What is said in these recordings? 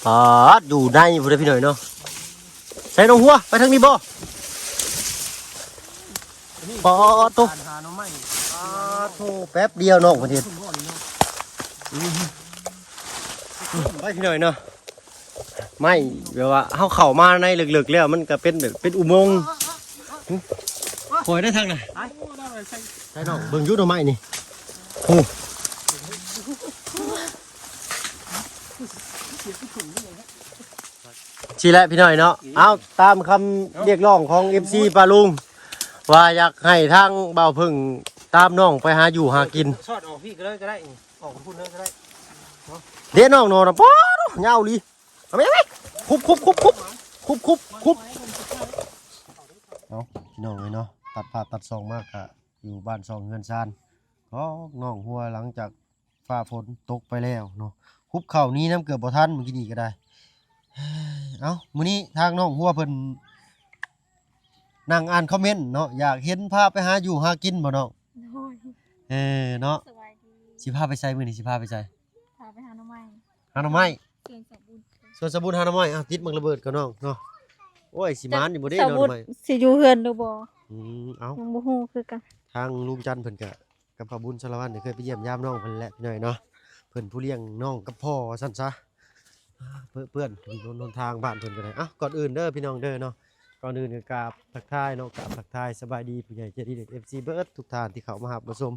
ປາດ ຢູ່ໃນພຸ້ນເດ້ພີ່ນ້ອງເນາະ. ໃສ່ນ້ອງຫົວ ໄປທາງນີ້ບໍ່? ປາດໂຕ ຫາໜໍ່ໄມ້ ປາດໂຕ ແປັບດຽວນ້ອງເພິ່ນເຮັດ ໄປພີ່ນ້ອງເນາະ. ໄມ້ແບບວ່າເຮົາເຂົ້າມາໃນເລິກໆແລ້ວ ມັນກະເປັນແບບເປັນອຸໂມງ. ຫຶ ປ່ອຍໄດ້ທາງນະ ໃສ່ນ້ອງເບິ່ງຢູ່ໜໍ່ໄມ້ນີ້. ໂອ້ ຊີ້ແຫຼະພີ່ນ້ອງເນາະ. ເອົາ ຕາມຄຳຮຽກຮ້ອງຂອງເອັຟຊີປ້າລຸງ ວ່າຢາກໃຫ້ທາງບ່າວເຜິ້ງຕາມນ້ອງໄປຫາຢູ່ຫາກິນ. ສອດອອກພີ້ກະເລີຍກະໄດ້ ອອກພຸ້ນເລີຍກະໄດ້. ເດ້ນ້ອງໂນນະ ປາດໂຕ ຍາວອີ່ຫຼີ. ເອົາແມ່ ເອົາແມ່ ຄຸບ ຄຸບ ຄຸບ ຄຸບ ຄຸບ ຄຸບ ຄຸບ. ເອົາ ພີ່ນ້ອງເອີຍເນາະ ຕັດພາບຕັດຊ່ອງມາກະຢູ່ບ້ານຊ່ອງເຮືອນຊານຂອງນ້ອງຫົວ ຫຼັງຈາກ ຟ້າຝົນຕົກໄປແລ້ວເນາະ. ຫຸບເຂົ້າໜີນຳເກືອບບໍ່ທັນ ມື້ກີ້ນີ້ກະໄດ້. ເອົ້າ ມື້ນີ້ທາງນ້ອງຫົວເພິ່ນນັ່ງອ່ານຄອມເມັນເນາະ ຢາກເຫັນພາໄປຫາຢູ່ຫາກິນບໍ່ນ້ອງ? ໂດຍ ເອີເນາະ. ສະບາຍດີ ຊິພາໄປໃສມື້ນີ້ ຊິພາໄປໃສ? ພາໄປຫາໜໍ່ໄມ້ ຫາໜໍ່ໄມ້ ສວນສາວບຸນ ສວນສາວບຸນຫາໜໍ່ໄມ້. ເອົ້າ ຕິດໝາກລະເບີດກ່ອນນ້ອງເນາະ. ໂອ້ຍ ຊິໝານຢູ່ບໍ່ເດ້ ສາວບຸນ ຊິຢູ່ເຮືອນຫຼືບໍ່? ອືມ ເອົ້າ ຍັງບໍ່ຮູ້ຄືກັນ. ທາງລຸງຈັນເພິ່ນກະ ກັບພໍ່ບຸນສາລະວັນ ເຄີຍໄປຢ້ຽມຢາມນ້ອງເພິ່ນແຫຼະພີ່ນ້ອງເນາະ. ເພິ່ນຜູ້ລ້ຽງນ້ອງກັບພໍ່ວ່າຊັ້ນຊະ. ເປື້ອນ ເປື້ອນ ຫົນ ຫົນທາງບ້ານເພິ່ນກະໄດ້. ເອົ້າ ກ່ອນອື່ນເດີພີ່ນ້ອງເດີເນາະ ກ່ອນອື່ນກະກາບທັກທາຍເນາະ ກາບທັກທາຍສະບາຍດີຜູ້ໃຫຍ່ໃຈດີ ເອັຟຊີເບິດທຸກທ່ານທີ່ເຂົ້າມາຮັບມາຊົມ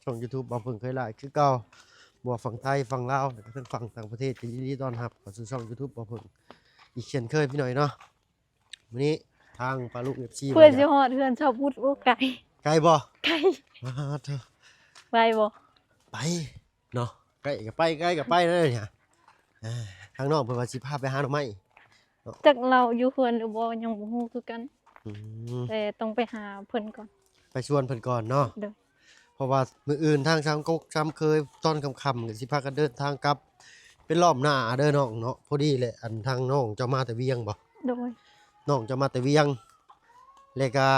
ຊ່ອງຢູທູບບ່າວເຜິ້ງເຄີຍຫຼາຍຄືເກົ່າ. ບໍ່ວ່າຝັ່ງໄທ ຝັ່ງລາວ ແລະກະທັງຝັ່ງຕ່າງປະເທດ ກະຍິນດີຕ້ອນຮັບເຂົ້າສູ່ຊ່ອງຢູທູບບ່າວເຜິ້ງອີກເຊັ່ນເຄີຍພີ່ນ້ອງເນາະ. ມື້ນີ້ທາງປ້າລຸງ ເອັຟຊີ ເພື່ອຊິຮອດເຮືອນຊາວບຸດ ໂອ້ ໄກ ໄກບໍ່? ໄກ ປາດໂທ້ ໄປບໍ່? ໄປເນາະ ໄກກະໄປ ໄກກະໄປແລ້ວນີ້. ເອີ ທາງນ້ອງເພິ່ນວ່າຊິພາໄປຫາໜໍ່ໄມ້ເນາະ ຈັກລາວຢູ່ເຮືອນຫຼືບໍ່ ຍັງບໍ່ຮູ້ຄືກັນ. ອືມ ແຕ່ຕ້ອງໄປຫາເພິ່ນກ່ອນ ໄປຊວນເພິ່ນກ່ອນເນາະ. ໂດຍ ເພາະວ່າມື້ອື່ນທາງຊາມກົກຊາມເຄີຍຕອນຄ່ຳໆ ກະຊິພາກັນເດີນທາງກັບ ເປັນລອບໜ້າເດີນ້ອງເນາະ. ພໍດີແຫຼະ ອັນທາງນ້ອງເຈົ້າມາແຕ່ວຽງບໍ່? ໂດຍ ນ້ອງເຈົ້າມາແຕ່ວຽງ ແລະກະ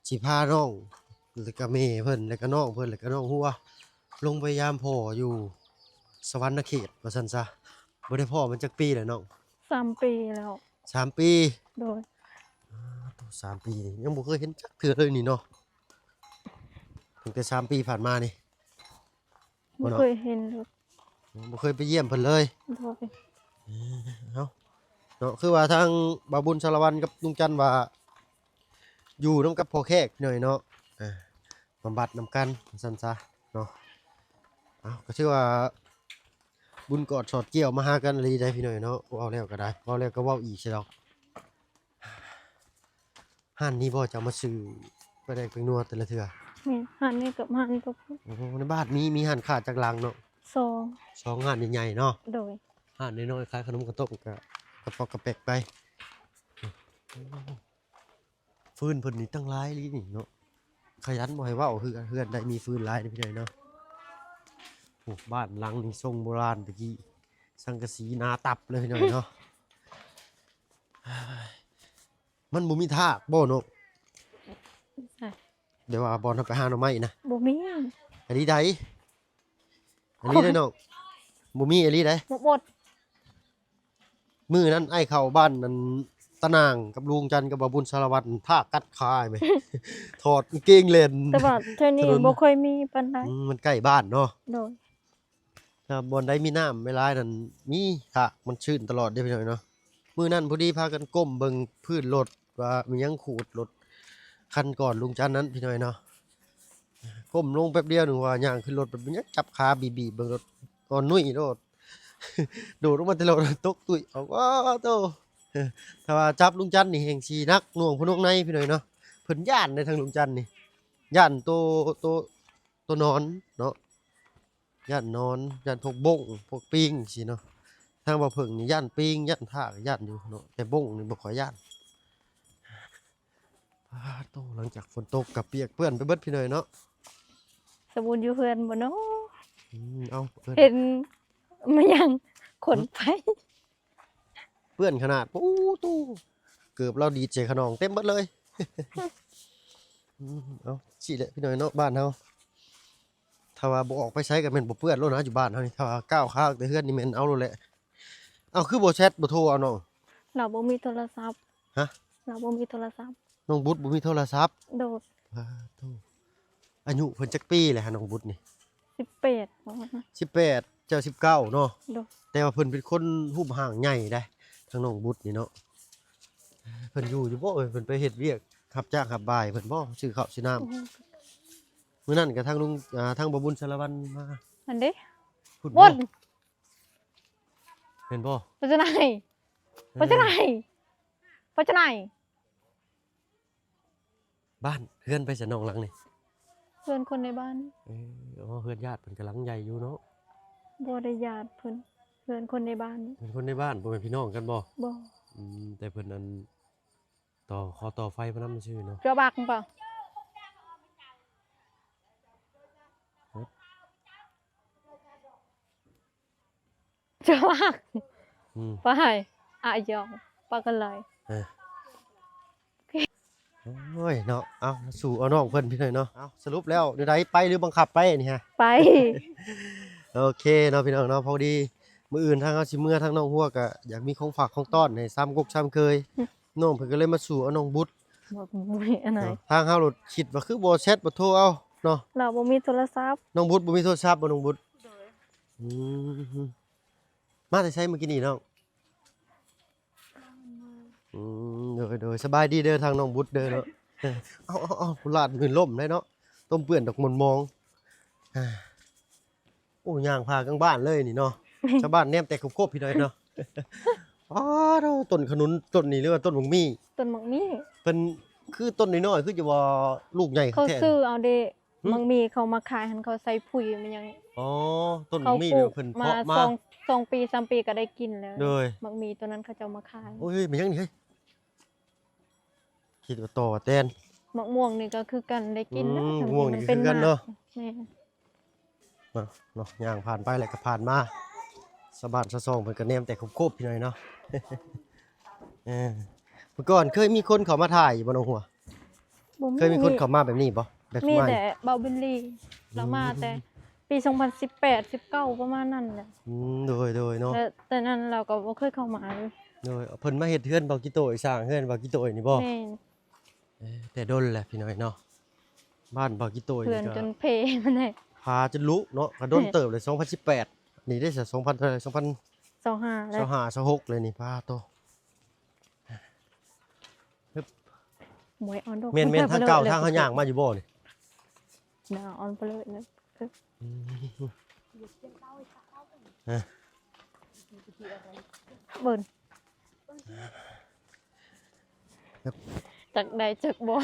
ຊິພານ້ອງ ແລະກະແມ່ເພິ່ນ ແລະກະນ້ອງເພິ່ນ ແລະກະນ້ອງຫົວ ລົງໄປຢາມພໍ່ຢູ່ສະຫວັນນະເຂດວ່າຊັ້ນຊະ. ບໍ່ໄດ້ພໍ້ມັນຈັກປີແລ້ວນ້ອງ? ສາມປີແລ້ວ. ສາມປີ? ໂດຍ ອາ ໂທ້ ສາມປີນີ້ຍັງບໍ່ເຄີຍເຫັນຈັກເທື່ອເລີຍນີ້ເນາະ. ຕັ້ງແຕ່ສາມປີຜ່ານມານີ້ ບໍ່ເຄີຍເຫັນເລີຍ ບໍ່ເຄີຍໄປຢ້ຽມເພິ່ນເລີຍ. ໂດຍ ເອົ້າ ເນາະ ຄືວ່າທາງບ່າວບຸນສາລະວັນກັບລຸງຈັນວ່າ ຢູ່ນຳກັບພໍ່ແຂກໜ້ອຍເນາະ ເອີ ບຳບັດນຳກັນວ່າຊັ້ນຊະເນາະ. ເອົ້າ ກະຖືວ່າບຸນກອດສອດກ່ຽວມາຫາກັນອີ່ຫຼີໄດ໋ພີ່ນ້ອງເນາະ. ເວົ້າແລ້ວກະໄດ້ ເວົ້າແລ້ວກະເວົ້າອີກຊິດອກ. ຮ້ານນີ້ບໍ່ ເຈົ້າມາຊື້ປາແດກແປ້ງນົວແຕ່ລະເທື່ອ? ແມ່ນ ຮ້ານນີ້ກັບຮ້ານນີ້ກະ ໂອ້ ໃນບ້ານມີ ມີຮ້ານຄ້າຈັກຫຼັງເນາະ? ສອງ ສອງຮ້ານໃຫຍ່ໆເນາະ. ໂດຍ ຮ້ານນ້ອຍໆຂາຍຂະໜົມກະຕົ້ມກະ ກະປອກກະແປກໄປ. ຟືນເພິ່ນນີ້ຕັ້ງຫຼາຍອີ່ຫຼີນີ້ເນາະ ຂະຫຍັນບໍ່ໃຫ້ເວົ້າ. ເຮືອນ ເຮືອນໃດມີຟືນຫຼາຍເດ້ພີ່ນ້ອງເນາະ. ໂອ້ ບ້ານຫຼັງນີ້ຊົງໂບລານແຕ່ກີ້ ສັງກະສີໜາຕັບເລີຍພີ່ນ້ອງເນາະ. ມັນບໍ່ມີທາກບໍ່ນ້ອງ? ໃສ? ແບບວ່າບ່ອນເຮົາໄປຫາໜໍ່ໄມ້ນະ ບໍ່ມີ. ອັນນີ້ໃດ໋ ອັນນີ້ໃດ໋ນ້ອງ ບໍ່ມີອີ່ຫຼີໃດ໋. ໝົດ ມື້ນັ້ນອ້າຍເຂົ້າບ້ານອັນຕານາງກັບລຸງຈັນກັບບ່າວບຸນສາລະວັນ ທາກກັດຂາແມ່ ຖອດກາງເກງແລ່ນ. ແຕ່ວ່າແຖວນີ້ບໍ່ຄ່ອຍມີປານໃດ. ອືມ ມັນໃກ້ບ້ານເນາະ. ໂດຍ ຖ້າບ່ອນໃດມີນ້ຳຫຼາຍໆນັ້ນ ມີທາກ ມັນຊື້ນຕະຫຼອດເດ້ພີ່ນ້ອງເນາະ. ມື້ນັ້ນພໍດີພາກັນກົ້ມເບິ່ງພື້ນລົດວ່າມີຫຍັງຂູດລົດຄັນກ່ອນລຸງຈັນນັ້ນພີ່ນ້ອງເນາະ. ກົ້ມລົງແປັບດຽວໜຶ່ງວ່າຍ່າງຂຶ້ນລົດ ແບບມີຫຍັງຈັບຂາບີບໆເບິ່ງລົດ ອ່ອນນຸ້ຍໂລດ ໂດດລົງມາແຕ່ລົດຕົກຕຸ້ຍອອກ. ໂອ້ໂຕ ຖ້າວ່າຈັບລຸງຈັນນີ້ແຮ່ງຊິໜັກໜ່ວງພະນົງໃນພີ່ນ້ອງເນາະ. ເພິ່ນຢ້ານໃດ໋ ທາງລຸງຈັນນີ້ ຢ້ານໂຕ ໂຕ ໂຕໜອນເນາະ. ຢ້ານໜອນ ຢ້ານພວກບົ້ງ ພວກປິງຊີ້ເນາະ. ທາງບ່າວເຜິ້ງນີ້ຢ້ານປິງ ຢ້ານທາກ ຢ້ານຢູ່ເນາະ ແຕ່ບົ້ງນີ້ບໍ່ຄ່ອຍຢ້ານ. ປາດໂທ້ ຫຼັງຈາກຝົນຕົກກະປຽກເປື້ອນໄປເບິດພີ່ນ້ອງເນາະ. ສະບຸນຢູ່ເຮືອນບໍ່ເນາະ? ອືມ ເອົ້າ ເອີ ເຫັນມາຫຍັງ ຂົນໄປ ເປື້ອນຂະໜາດ. ໂອ້ໂຕ ເກີບລາວດີດໃສ່ຂະໜອງເຕັມເບິດເລີຍ. ອືມ ເອົ້າ ຊີ້ແຫຼະພີ່ນ້ອງເນາະ ບ້ານເຮົາ. ຖ້າວ່າບໍ່ອອກໄປໃສກໍແມ່ນບໍ່ເປື້ອນໂລດນະ ຢູ່ບ້ານເຮົານີ້. ຖ້າວ່າກ້າວຂາອອກແຕ່ເຮືອນນີ້ແມ່ນເອົາໂລດແຫຼະ. ເອົ້າ ຄືບໍ່ແຊັດບໍ່ໂທເອົານ້ອງ? ລາວບໍ່ມີໂທລະສັບ. ຮະ? ລາວບໍ່ມີໂທລະສັບ. ນ້ອງບຸດບໍ່ມີໂທລະສັບ? ໂດຍ. ປາໂທ້ ອາຍຸເພິ່ນຈັກປີແລ້ວ ນ້ອງບຸດນີ້? ສິບແປດ ປະມານນັ້ນ. ສິບແປດ ເຈົ້າສິບເກົ້າເນາະ? ໂດຍ. ແຕ່ວ່າເພິ່ນເປັນຄົນຮູບຮ່າງໃຫຍ່ເດ້ ທາງນ້ອງບຸດນີ້ເນາະ. ເພິ່ນຢູ່ຢູ່ບໍ່ເອີຍ? ເພິ່ນໄປເຮັດວຽກຮັບຈ້າງຮັບບາຍເພິ່ນບໍ່? ຊື້ເຂົ້າຊື້ນ້ຳ. ໂອ້ໂຫ ມື້ນັ້ນກໍທາງລຸງ ອ່າ ທາງບ່າວບຸນສາລະວັນມາ. ອັນເດ້ ພຸ້ນບໍ່? ເຫັນບໍ່? ໄປຈັ່ງໃດ? ເອີ ໄປຈັ່ງໃດ? ໄປຈັ່ງໃດ? ບ້ານ ເຮືອນໃຜຊັ້ນນ້ອງຫຼັງນີ້? ເຮືອນຄົນໃນບ້ານ. ເອີ ອໍ ເຮືອນຍາດເພິ່ນກຳລັງໃຫຍ່ຢູ່ເນາະ? ບໍ່ໄດ້ຍາດເພິ່ນ ເຮືອນຄົນໃນບ້ານ. ເປັນຄົນໃນບ້ານ ບໍ່ແມ່ນພີ່ນ້ອງກັນບໍ່? ບໍ່. ອືມ ແຕ່ເພິ່ນອັນ ຕໍ່ ຂໍຕໍ່ໄຟມານຳຊື່ເນາະ. ເຈົ້າບັກເປັນບໍ່? ເຈົ້າບັກ. ອືມ ໄປ ອາຍອງ ປາກັນເລີຍ. ເອີ ໂອ້ຍເນາະ. ເອົາ ມາສູ່ເອົານ້ອງເພິ່ນພີ່ນ້ອງເນາະ. ເອົາ ສະຫຼຸບແລ້ວແນວໃດ ໄປຫຼືບັງຄັບໄປນີ້ຮະ? ໄປ. ໂອເຄເນາະ ພີ່ນ້ອງເນາະ. ພໍດີມື້ອື່ນທາງເຮົາຊິເມືອ ທາງນ້ອງຫົວກໍຢາກມີຂອງຝາກຂອງຕ້ອນໃຫ້ສາມກົກສາມເຄີຍ. ອືມ ນ້ອງເພິ່ນກໍເລີຍມາສູ່ເອົານ້ອງບຸດ. ບໍ່ມີອັນໃດ. ເນາະ ທາງເຮົາໂລດຄິດວ່າຄືບໍ່ແຊັດບໍ່ໂທເອົາເນາະ. ລາວບໍ່ມີໂທລະສັບ. ນ້ອງບຸດບໍ່ມີໂທລະສັບບໍ່ ນ້ອງບຸດ? ໂດຍ. ອືມ ມາແຕ່ໃສມື້ກີ້ນີ້ນ້ອງ? ອືມ ໂດຍໆ ສະບາຍດີເດີ ທາງນ້ອງບຸດເດີເນາະ. ເອົາໆໆ ຜູ້ຫຼານມື່ນລົ້ມໄດ້ເນາະ ຕົມເປື້ອນດອກມົນມອງ. ໂອ້ ຍ່າງຜ່າກາງບ້ານເລີຍນີ້ເນາະ. ຊາວບ້ານແນມແຕ່ຄົບໆ ພີ່ນ້ອງເນາະ. ອໍ ໂທ້ ຕົ້ນຂະໜຸນຕົ້ນນີ້ ຫຼືວ່າຕົ້ນໝາກມີ້? ຕົ້ນໝາກມີ້. ເພິ່ນຄືຕົ້ນນ້ອຍໆ ຄືຈະວ່າລູກໃຫຍ່ແທ້. ເຂົາຊື້ເອົາເດ້. ຫືມ? ໝາກມີ້ເຂົາມາຂາຍຫັ້ນ ເຂົາໃສ່ປຸ໋ຍແມ່ນຫຍັງ. ອໍ ຕົ້ນໝາກມີ້ເພິ່ນເພາະມາ ເຂົາປູກມາສອງ ສອງປີສາມປີກໍໄດ້ກິນແລ້ວ. ໂດຍ. ໝາກມີ້ຕົວນັ້ນເຂົາເຈົ້າມາຂາຍ. ໂອ້ຍ ແມ່ນຫຍັງນີ້ເຮີ້ຍ? ຄິດວ່າຕໍວ່າແຕນ. ໝາກມ່ວງນີ້ກໍຄືກັນ ໄດ້ກິນແລ້ວ. ອືມ ໝາກມ່ວງນີ້ຄືກັນເນາະ. ແມ່ນ. ເນາະ ຍ່າງຜ່ານໄປແລ້ວກໍຜ່ານມາ ຊາວບ້ານຊາວຊ່ອງເພິ່ນກໍແນມແຕ່ຄົບໆ ພີ່ນ້ອງເນາະ. ເອີ ເມື່ອກ່ອນເຄີຍມີຄົນເຂົ້າມາຖ່າຍຢູ່ບໍ່ ນ້ອງຫົວ? ບໍ່ມີ. ເຄີຍມີຄົນເຂົ້າມາແບບນີ້ບໍ່? ແບບ ມີແຕ່ເບົາບິນລີ ລາວມາແຕ່ ອືມ ປີສອງພັນສິບແປດ ສິບເກົ້າ ປະມານນັ້ນແຫຼະ. ອືມ ໂດຍໆ ເນາະ. ແຕ່ນັ້ນລາວກໍບໍ່ເຄີຍເຂົ້າມາເລີຍ. ໂດຍ. ເພິ່ນມາເຮັດເຮືອນເບົາກິໂຕຍ ສ້າງເຮືອນເບົາກິໂຕຍນີ້ບໍ່? ແມ່ນ. ເອີ ແຕ່ດົນແຫຼະພີ່ນ້ອງເນາະ. ບ້ານເບົາກິໂຕຍ ເຮືອນຈົນເພມັນແຫຼະ ພາຈົນລຸເນາະ. ກໍດົນເຕີບເລີຍ ສອງພັນສິບແປດ. ນີ້ເດ້ຊະ ສອງພັນເທົ່າໃດ? ສອງພັນ ຊາວຫ້າແລ້ວ ຊາວຫ້າ ຊາວຫົກເລີຍນີ້. ປາໂຕ ຮຶບ ໂອ້ຍ ອ່ອນດອກ. ແມ່ນໆ ທາງເກົ່າ ທາງເຮົາຍ່າງມາຢູ່ບໍ່ນີ້? ໜ້າອ່ອນເປີເລີຍ. ອືມ ເບິ່ງ ຈັກໄດ້ຈັກບໍ່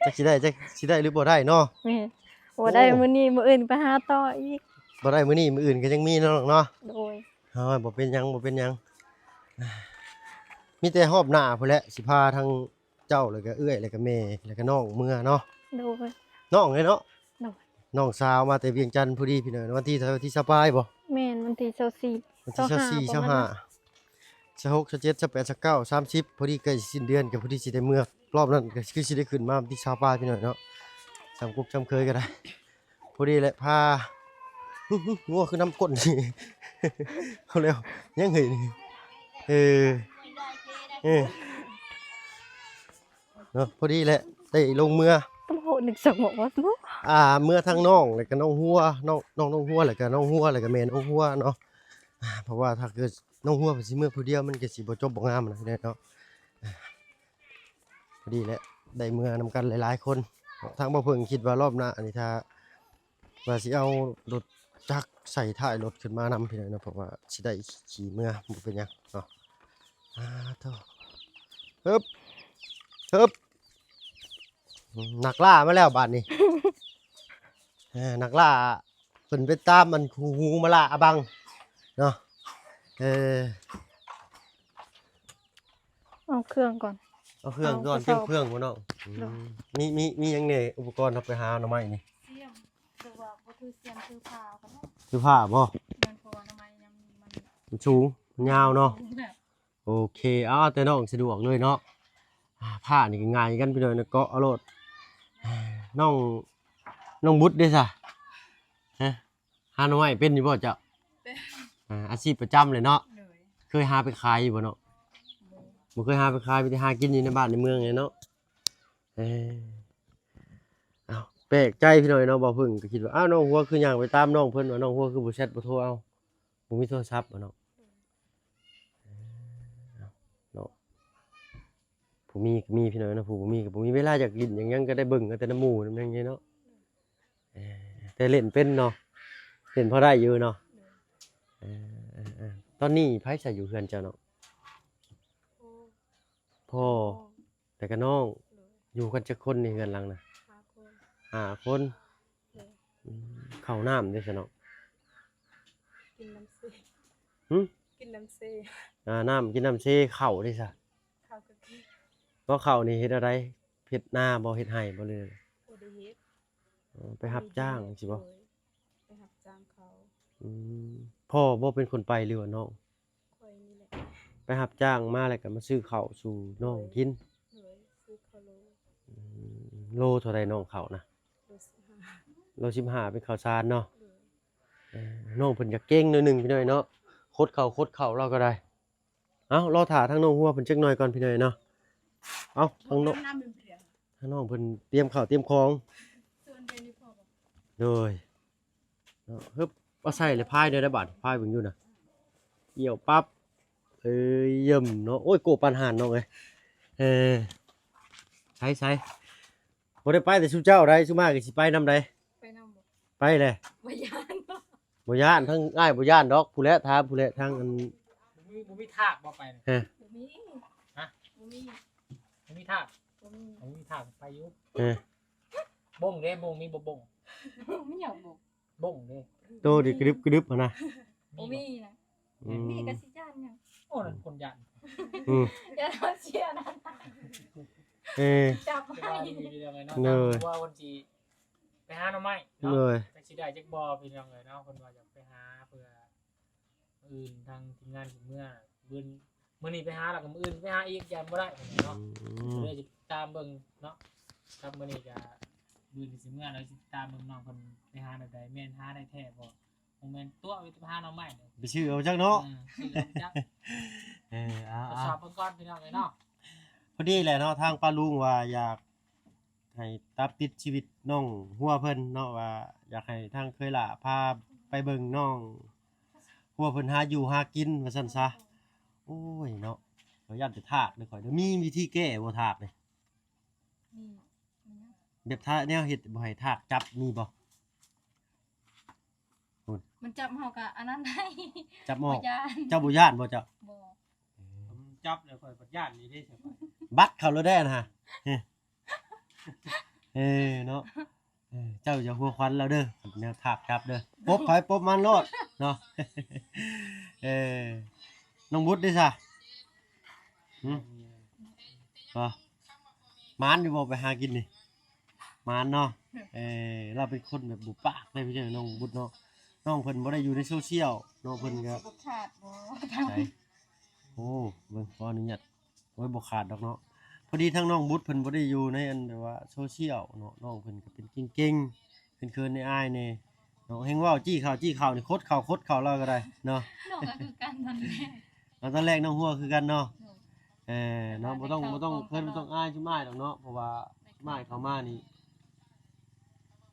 ຈັກຊິໄດ້ ຈັກຊິໄດ້ຫຼືບໍ່ໄດ້ເນາະ. ແມ່ນ. ໂອ້ ບໍ່ໄດ້ມື້ນີ້ ມື້ອື່ນໄປຫາຕໍ່ອີກ. ບໍ່ໄດ້ມື້ນີ້ ມື້ອື່ນກໍຍັງມີເນາະ ນ້ອງເນາະ. ໂດຍ. ເອີ ບໍ່ເປັນຫຍັງ ບໍ່ເປັນຫຍັງ. ມີແຕ່ຮອບໜ້າພຸ້ນແຫຼະ ຊິພາທາງ ເຈົ້າ ແລ້ວກໍເອື້ອຍ ແລ້ວກໍແມ່ ແລ້ວກໍນ້ອງເມືອເນາະ. ໂດຍ. ນ້ອງເດ້ເນາະ? ໂດຍ. ນ້ອງສາວມາແຕ່ວຽງຈັນພໍດີພີ່ນ້ອງ. ວັນທີເທົ່າໃດ? ວັນທີຊາວປາຍບໍ່? ແມ່ນ ວັນທີຊາວສີ່ ວັນທີຊາວສີ່ ຊາວຫ້າ ຊາວຫ້າ ຊາວຫົກ ຊາວເຈັດ ຊາວແປດ ຊາວເກົ້າ ສາມສິບ ພໍດີໃກ້ຊິສິ້ນເດືອນ ກໍພໍດີຊິໄດ້ເມືອ. ລອບນັ້ນກໍຄືຊິໄດ້ຂຶ້ນມາວັນທີຊາວປາຍພີ່ນ້ອງເນາະ. ຊ່ຳກົກຊ່ຳເຄີຍກໍໄດ້. ພໍດີແຫຼະ ພາ ງົວຄືນ້ຳກົ້ນ. ເອົາແລ້ວ ຍັງເຮີຍນີ້. ເອີ ເອີ ເນາະ ພໍດີແຫຼະ ໄດ້ລົງເມືອ. ໂອ້ໂຫ ນຶກສະໝອກວ່າ ອ່າ ເມືອທາງນ້ອງ ແລ້ວກໍນ້ອງຫົວ ນ້ອງ ນ້ອງ ນ້ອງຫົວ ແລ້ວກໍນ້ອງຫົວ ແລ້ວກໍແມ່ນ້ອງຫົວເນາະ. ອ່າ ເພາະວ່າຖ້າເກີດນ້ອງຫົວເພິ່ນຊິເມືອຜູ້ດຽວ ມັນກໍຊິບໍ່ຈົບບໍ່ງາມນະເນາະ. ພໍດີແຫຼະ ໄດ້ເມືອນຳກັນຫຼາຍໆຄົນ. ທາງບ່າວເຜິ້ງຄິດວ່າລອບໜ້ານີ້ ຖ້າວ່າຊິເອົາລົດຈັກໃສ່ທ້າຍລົດຂຶ້ນມານຳພີ່ນ້ອງເນາະ ເພາະວ່າຊິໄດ້ຂີ່ເມືອ ບໍ່ເປັນຫຍັງເນາະ. ອ່າ ໂທ້ ຮຶບ ຮຶບ ນັກລ່າມາແລ້ວບາດນີ້. ເອີ ນັກລ່າ ເພິ່ນໄປຕາມອັນຄູ່ຫູມາລ່າອາບັງເນາະ. ເອີ ເອົາເຄື່ອງກ່ອນ ເອົາເຄື່ອງກ່ອນ. ເອົາ ເກັບເຄື່ອງບໍ່ນ້ອງ? ໂດຍ. ອືມ ມີ ມີ ມີຫຍັງແດ່ ອຸປະກອນເຮົາໄປຫາໜໍ່ໄມ້ນີ້? ສຽມ ຫຼືວ່າບໍ່ຖືສຽມ ຖືຜ້າກໍໄດ້. ຖືຜ້າບໍ່? ແມ່ນ ເພາະວ່າໜໍ່ໄມ້ຍັງມັນ ມັນສູງ ມັນຍາວເນາະ. ໂອເຄ ເອົາແຕ່ນ້ອງສະດວກເລີຍເນາະ. ອ່າ ຜ້ານີ້ກໍງ່າຍຄືກັນ ພີ່ນ້ອງ ເກາະເອົາໂລດ. ນ້ອງ ນ້ອງບຸດເດ້ຊະ? າໜໍ່ໄມ້ເປັນຢູ່ບໍ່ເຈົ້າ? ເປັນ. ອ່າ ອາຊີບປະຈຳເລີຍເນາະ. ໂດຍ. ເຄີຍຫາໄປຂາຍຢູ່ບໍ່ເນາະ? ບໍ່. ບໍ່ເຄີຍຫາໄປຂາຍ ມີແຕ່ຫາກິນຢູ່ໃນບ້ານໃນເມືອງນີ້ເນາະ. ເອີ ເອົ້າ ແປກໃຈພີ່ນ້ອງເນາະ. ບ່າວເພິ່ງກໍຄິດວ່າ ອ້າວ ນ້ອງຫົວຄືຍ່າງໄປຕາມນ້ອງເພິ່ນ ວ່ານ້ອງຫົວຄືບໍ່ແຊັດບໍ່ໂທເອົາ ບໍ່ມີໂທລະສັບບໍ່ເນາະ. ເອີ ເນາະ ຜູ້ມີກໍມີພີ່ນ້ອງເນາະ ຜູ້ບໍ່ມີກໍບໍ່ມີ ເວລາຢາກຫຼິ້ນຢາກຫຍັງກໍໄດ້ເບິ່ງເອົາແຕ່ນຳໝູ່ນຳຫຍັງນີ້ເນາະ. ເອີ ແຕ່ຫຼິ້ນເປັນເນາະ ຫຼິ້ນພໍໄດ້ຢູ່ເນາະ. ເອີ ເອີ ເອີ ຕອນນີ້ໃຜຊະຢູ່ເຮືອນເຈົ້າເນາະ? ພໍ່ ພໍ່ ແລ້ວກໍນ້ອງ. ໂດຍ. ຢູ່ກັນຈັກຄົນໃນເຮືອນຫຼັງນະ? ຫ້າຄົນ. ຫ້າຄົນ. ໂດຍ. ອືມ ເຂົ້ານ້ຳເດ້ຊະເນາະ? ກິນນ້ຳເຊ. ຫຶ? ກິນນ້ຳເຊ. ອ່າ ນ້ຳ ກິນນ້ຳເຊ. ເຂົ້າເດ້ຊະ? ເຂົ້າກໍກິນ. ບໍ່ ເຂົ້ານີ້ເຮັດແນວໃດ? ເຮັດນາບໍ່? ເຮັດໄຮ່ບໍ່? ຫຼື ບໍ່ໄດ້ເຮັດ. ອໍ ໄປຮັບຈ້າງຈັ່ງຊີ້ບໍ່? ໂດຍ. ໄປຮັບຈ້າງເຂົາ. ອືມ ພໍ່ບໍ່ເປັນຄົນໄປ ຫຼືວ່ານ້ອງ? ຂ້ອຍນີ້ແຫຼະ. ໄປຮັບຈ້າງມາແລ້ວກໍມາຊື້ເຂົ້າສູ່ນ້ອງກິນ. ໂດຍ. ຊື້ເຂົ້າໂລ. ອືມ ໂລເທົ່າໃດນ້ອງເຂົ້ານະ? ໂລສິບຫ້າ. ໂລສິບຫ້າ ເປັນເຂົ້າສານເນາະ. ໂດຍ. ເອີ ນ້ອງເພິ່ນຢາກເກັ່ງໜ້ອຍໜຶ່ງພີ່ນ້ອງເນາະ ຄົດເຂົ້າ ຄົດເຂົ້າລາວກໍໄດ້. ເອົ້າ ລໍຖ້າທາງນ້ອງຫົວເພິ່ນຈັກໜ້ອຍກ່ອນພີ່ນ້ອງເນາະ. ເອົ້າ ທາງນ້ອງ ທາງນ້ອງເພິ່ນຕຽມເຂົ້າຕຽມຂອງ. ໂດຍ. ເນາະ ຮຶບ ເອົາໃສ່ແລ້ວພາຍແດ່ບາດ ພາຍເບິ່ງຢູ່ນະ ກ່ຽວປັບ ເອີຍ ຢ້ຳເນາະ. ໂອ້ຍ ໂກປານຫ່ານນ້ອງເອີຍ. ເອີ ໃສໆ ບໍ່ໄດ້ໄປແຕ່ຊຸມເຈົ້າໃດ ຊຸມອ້າຍກໍຊິໄປນຳໃດ. ໄປນຳບໍ່? ໄປແຫຼະ. ບໍ່ຢ້ານ ບໍ່ຢ້ານ ທາງອ້າຍບໍ່ຢ້ານດອກ. ຜູ້ແລະ ຖາມຜູ້ແລະ ທາງອັນ ບໍ່ມີ ບໍ່ມີທາກບໍ່ໄປນະ? ຮະ? ບໍ່ມີ. ຮະ? ບໍ່ມີ. ບໍ່ມີທາກ? ບໍ່ມີ. ບໍ່ມີທາກໄປຢູ່. ເອີ ບົ້ງເດ້ ບົ້ງ ມີບໍ່ບົ້ງ? ມີຫຍັງບົ້ງ? ບົ້ງເດ້ ໂຕດີກະດຶບກະດຶບຫັ້ນນະ. ບໍ່ມີນະ. ອືມ ມີກະຊິຢ້ານຫຍັງ? ໂອ້ ນັ້ນຄົນຢ້ານ. ອືມ ຢ້ານເຮົາເສຍນັ້ນ. ເອີ ຈັບໃຫ້. ເອີ ວ່າເພິ່ນຊິໄປຫາໜໍ່ໄມ້ເນາະ. ໂດຍ. ຈັກຊິໄດ້ຈັກບໍ່ພີ່ນ້ອງເອີຍເນາະ. ເພິ່ນວ່າຢາກໄປຫາເພື່ອ ມື້ອື່ນທາງທີມງານຊິເມືອ ມື້ ມື້ນີ້ໄປຫາ ແລ້ວກໍມື້ອື່ນໄປຫາອີກ ຢ້ານບໍ່ໄດ້ເນາະ. ອືມ ກໍເລີຍຊິຕິດຕາມເບິ່ງເນາະ. ກັບມື້ນີ້ກໍມື້ອື່ນຊິເມືອ ແລ້ວຊິຕິດຕາມເບິ່ງນ້ອງເພິ່ນໄປຫາແນວໃດ ແມ່ນຫາໄດ້ແທ້ບໍ່ ບໍ່ແມ່ນຕົວະໄປຫາໜໍ່ໄມ້ເດ້ ໄປຊື້ເອົາຈັກເນາະ. ເອີ ຊື້ເອົາຈັກ. ເອີ ເອົາ ເອົາ ເອົາ ເອົາເບິ່ງກ່ອນພີ່ນ້ອງເອີຍເນາະ. ພໍດີແຫຼະເນາະ ທາງປ້າລຸງວ່າຢາກ ໃຫ້ຕາມຕິດຊີວິດນ້ອງຫົວເພິ່ນເນາະ ວ່າຢາກໃຫ້ທາງເຂີຍຫຼ້າພາໄປເບິ່ງນ້ອງຫົວເພິ່ນຫາຢູ່ຫາກິນວ່າຊັ້ນຊະ. ໂອ້ຍເນາະ ຂ້ອຍຢ້ານແຕ່ທາກເດ້ຂ້ອຍເດີ. ມີວິທີແກ້ບໍ່ທາກນີ້? ມີ. ແບບທາກແນວເຮັດບໍ່ໃຫ້ທາກຈັບມີບໍ່? ມັນຈັບເຮົາກະອັນນັ້ນໄດ້ ຈັບອອກ. ບໍ່ຢ້ານ. ເຈົ້າບໍ່ຢ້ານບໍ່ເຈົ້າ? ບໍ່. ເອີ ຈັບແລ້ວຂ້ອຍບັດຢ້ານນີ້ເດ້ ບັດເຂົາໂລດແດ່ນະ. ເອີເນາະ ເອີ ເຈົ້າຢ່າຫົວຂວັນລາວເດີ ແນວທາກຈັບເດີ ປົບໃຜປົບມັນໂລດເນາະ. ເອີ ນ້ອງບຸດເດ້ຊະ? ຫຶ ບໍ່ ໝານຢູ່ບໍ່ໄປຫາກິນນີ້? ໝານເນາະ. ເອີ ລາວເປັນຄົນແບບບໍ່ປາກເດ້ພີ່ນ້ອງ ນ້ອງບຸດເນາະ. ນ້ອງເພິ່ນບໍ່ໄດ້ຢູ່ໃນໂຊຊຽວເນາະ ເພິ່ນກໍ ຊິບໍ່ຂາດບໍ່? ໃສ ໂອ້ ເບິ່ງ ຂໍອະນຸຍາດ. ໂອ້ຍ ບໍ່ຂາດດອກເນາະ. ພໍດີທາງນ້ອງບຸດເພິ່ນບໍ່ໄດ້ຢູ່ໃນອັນແບບວ່າໂຊຊຽວເນາະ. ນ້ອງເພິ່ນກໍເປັນເກັ່ງໆ ເຂີນໆ ອາຍໆ ແດ່ເນາະ. ແຮ່ງເວົ້າ ຈີ້ເຂົ້າ ຈີ້ເຂົ້ານີ້ ຄົດເຂົ້າ ຄົດເຂົ້າລາວກໍໄດ້ເນາະ. ນ້ອງກໍຄືກັນຕອນແລກ ເອົາ ຕອນແລກນ້ອງຫົວຄືກັນເນາະ. ໂດຍ. ເອີ ເນາະ ບໍ່ຕ້ອງ ບໍ່ຕ້ອງ ເພິ່ນບໍ່ຕ້ອງອາຍຊຸມອ້າຍດອກເນາະ ເພາະວ່າຊຸມອ້າຍເຂົ້າມານີ້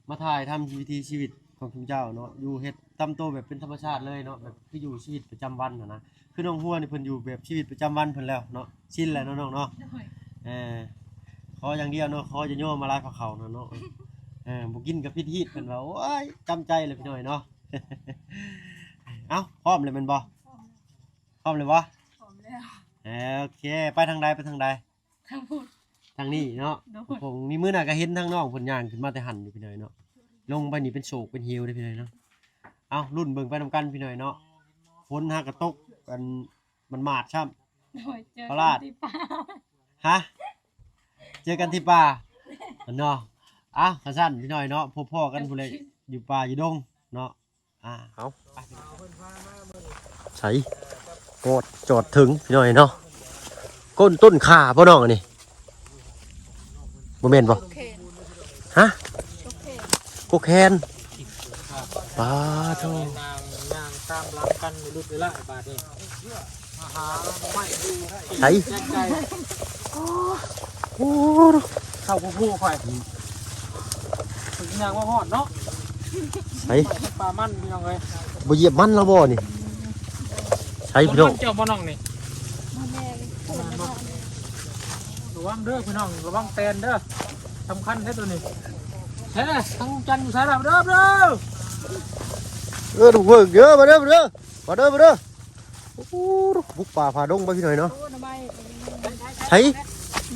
ມາຖ່າຍທຳວິຖີຊີວິດຂອງຊຸມເຈົ້າເນາະ ຢູ່ເຮັດຕາມໂຕແບບເປັນທຳມະຊາດເລີຍເນາະ ແບບຄືຢູ່ຊີວິດປະຈຳວັນຫັ້ນນະ. ຄືນ້ອງຫົວນີ້ເພິ່ນຢູ່ແບບຊີວິດປະຈຳວັນເພິ່ນແລ້ວເນາະ ຊິນແລ້ວເນາະນ້ອງເນາະ. ໂດຍ. ເອີ ຂໍຢ່າງດຽວເນາະ ຂໍຢ່າຍໍມາຫຼາຍກວ່າເຂົານະເນາະ. ເອີ ບໍ່ກິນກໍຜິດຮີດ ເພິ່ນວ່າ. ໂອ້ຍ ຈຳໃຈແລ້ວພີ່ນ້ອງເນາະ. ເອົ້າ ພ້ອມແລ້ວແມ່ນບໍ່? ພ້ອມແລ້ວ. ພ້ອມແລ້ວບໍ່? ພ້ອມແລ້ວ. ເອີ ໂອເຄ ໄປທາງໃດ ໄປທາງໃດ? ທາງພຸ້ນ ທາງນີ້ເນາະ. ໂດຍ. ຜົມນີ້ມື້ໜ້າກໍເຫັນທາງນ້ອງເພິ່ນຍ່າງຂຶ້ນມາແຕ່ຫັ້ນຢູ່ພີ່ນ້ອງເນາະ. ລົງໄປນີ້ເປັນໂສກເປັນເຫວເດ້ພີ່ນ້ອງເນາະ. ເອົ້າ ລຸ້ນເບິ່ງໄປນຳກັນພີ່ນ້ອງເນາະ. ຝົນຫາກະຕົກ ອັນ ມັນມາດຊ້ຳ. ໂດຍ. ເຈີກັນທີ່ປ່າ. ຮະ? ເຈີກັນທີ່ປ່າເນາະ. ເອົ້າ ຄັນຊັ້ນພີ່ນ້ອງເນາະ ພົບພໍ້ກັນພຸ້ນແຫຼະ ຢູ່ປ່າຢູ່ດົງເນາະ. ອ່າ ເອົາ ໄປ ໃສ ຮອດ ຈອດເຖິງພີ່ນ້ອງເນາະ. ກົ້ນຕົ້ນຂ່າບໍ່ນ້ອງອັນນີ້? ບໍ່ແມ່ນບໍ່? ໂຄເຄນ. ຮະ? ໂຄເຄນ. ໂຄເຄນ. ປາໂທ ຍ່າງ ຍ່າງຕາມຫຼັງກັນ ລຸດເວລາບາດນີ້ ມາຫາໜໍ່ໄມ້ຢູ່ ໃສ ແຈກໄກ່ ໂອ້ ເຂົ້າຜູ້ຜູ້ຂ້ອຍ ເພິ່ນຍ່າງມາຮອດເນາະ ໃສ ປ່າມັນພີ່ນ້ອງເອີຍ ບໍ່ຢຽບມັນລະບໍ່ນີ້ ໃສພີ່ນ້ອງ ເຈົ້າບໍ່ນ້ອງນີ້ ລະວັງເດີພີ່ນ້ອງ ລະວັງແຕນເດີ ສຳຄັນເດ້ໂຕນີ້ ໃສລະ ທາງລຸງຈັນຢູ່ໃສລະ ເດີ ເດີ ເອີ ທຸກຄົນເດີ ມາເດີ ມາເດີ ມາເດີ ມາເດີ ໂອ້ ບຸກປ່າຝ່າດົງໄປພີ່ນ້ອງເນາະ ໂອ້ ໜໍ່ໄມ້ ໃສ